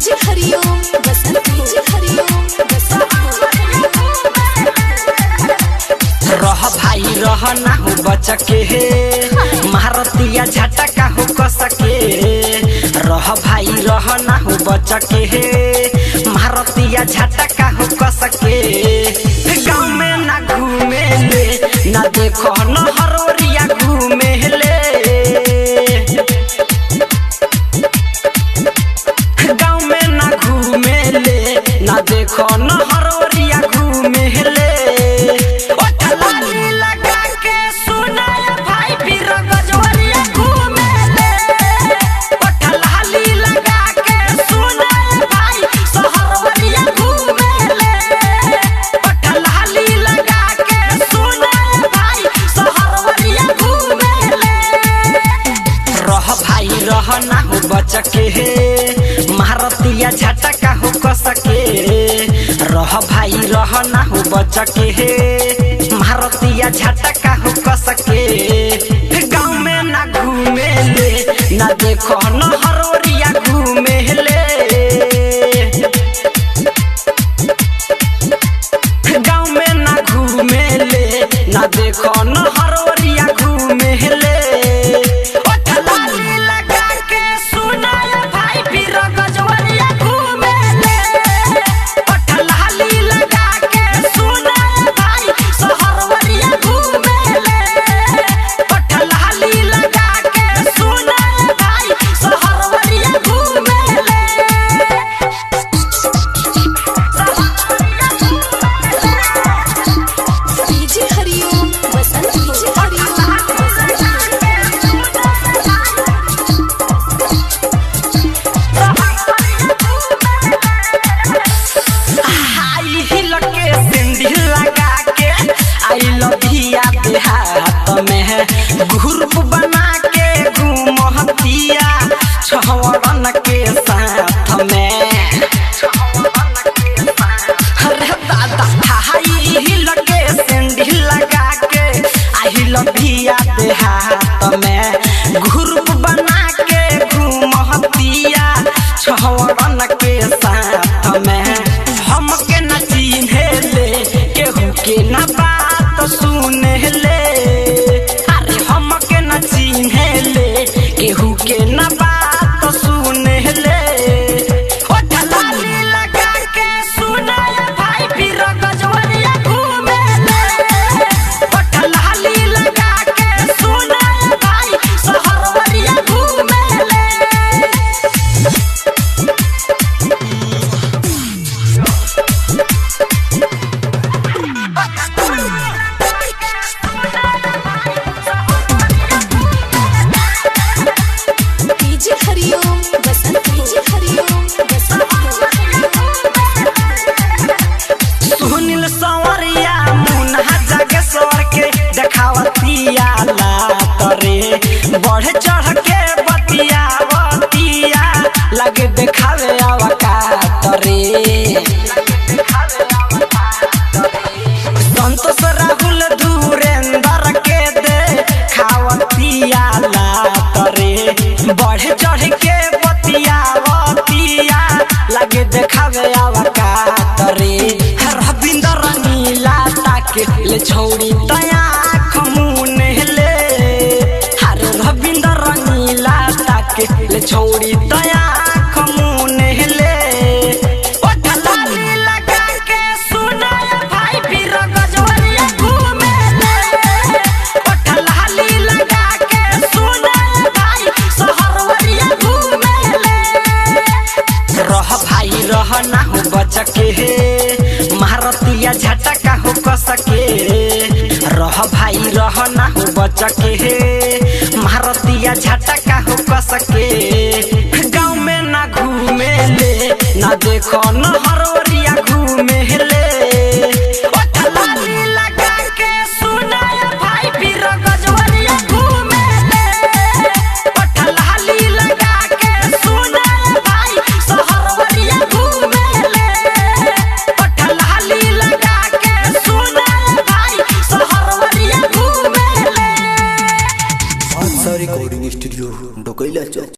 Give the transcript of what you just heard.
DJ Hariom Basant, DJ Hariom Basant. रह भाई रह ना हो बच के, महारतिया झटका हो कसके। रह भाई रह ना हो बच के, महारतिया झटका हो कसके। गाँव में ना घूमे ले, ना देखो न हरोरिया घूमे ले। गाँव में ना घूमे ले, ना देखो न हरोरिया घूमे ले। ओ ठलाली लगा के सुनाया भाई पीर गजवरिया घूमे ले। ओ ठलाली लगा के सुनाया भाई सहरवरिया घूमे ले। ओ ठलाली लगा के सुनाया भाई सहरवरिया घूमे ले। रह भाई रह ना हो बच के, महारतिया झटका हो कसके। रह भाई रह ना हो बच के, महारतिया झटका हो कसके। गाँव में ना घूमे ले, ना देखो न हरोरिया घूमे ले। गाँव में ना घूमे ले, ना देखो न हरोरिया घूमे ले। ओ ठलाली लगा के सुनाया भाई पीर गजवरिया घूमे ले। ओ ठलाली लगा के सुनाया भाई सहरवरिया घूमे ले। ओ ठलाली लगा के सुनाया भाई सहरवरिया घूमे ले। DJ Hariom Basant, DJ Hariom Basant. High heel के सिंधी लगा के I love हिया देहात में ग्रुप बना के घूमतिया छवरन के साथ में। अरे दादा हाई हिल के सिंधी लगा के I love हिया देहात में ग्रुप बना के घूमतिया छवरन के साथ में। हमके न चिन्हे ले, केहू के न बात सुने ले। अरे हमके न चिन्हे ले, केहू के न बात सुने ले। ओ ठलाली लगा के सुनाया भाई पीर गजवरिया घूमे ले। ओ ठलाली लगा के सुनाया भाई सहरवरिया घूमे ले। DJ Hariom Basant, DJ Hariom Basant. Sunil Sanwariya Munna Jageshwar के देखावतिया लात रे, बढ़ चढ़ के बतियावतिया लगे देखावे अवकात रे। संतोष राहुल धुरेंद्र के देखावतिया लात रे, बढ़ चढ़ के बतियावतिया लगे देखावे अवकात रे। रविंद्र नीला ताके ले छौड़ी तया खमुने ले। हर रविंद्र नीला ताके ले छौड़ी तया खमुने ले। ओ ठलाली लगा के सुनाया भाई पीर गजवरिया घूमे ले। ओ ठलाली लगा के सुनाया भाई सहरवरिया घूमे ले। रह भाई रह ना हो बच के, महारतिया झटका हो कसके। रह भाई रह ना हो बच के, महारतिया झटका हो कसके। गाँव में ना घूमे ले, ना देखो न हरोरिया घूमे ले। ओ ठलाली लगा के सुनाया भाई पीर गजवरिया घूमे ले। ओ ठलाली लगा के सुनाया भाई सहरवरिया घूमे ले। ओ ठलाली लगा के सुनाया भाई सहरवरिया घूमे ले। रिकॉर्डिंग स्टूडियो डोकैला चौक।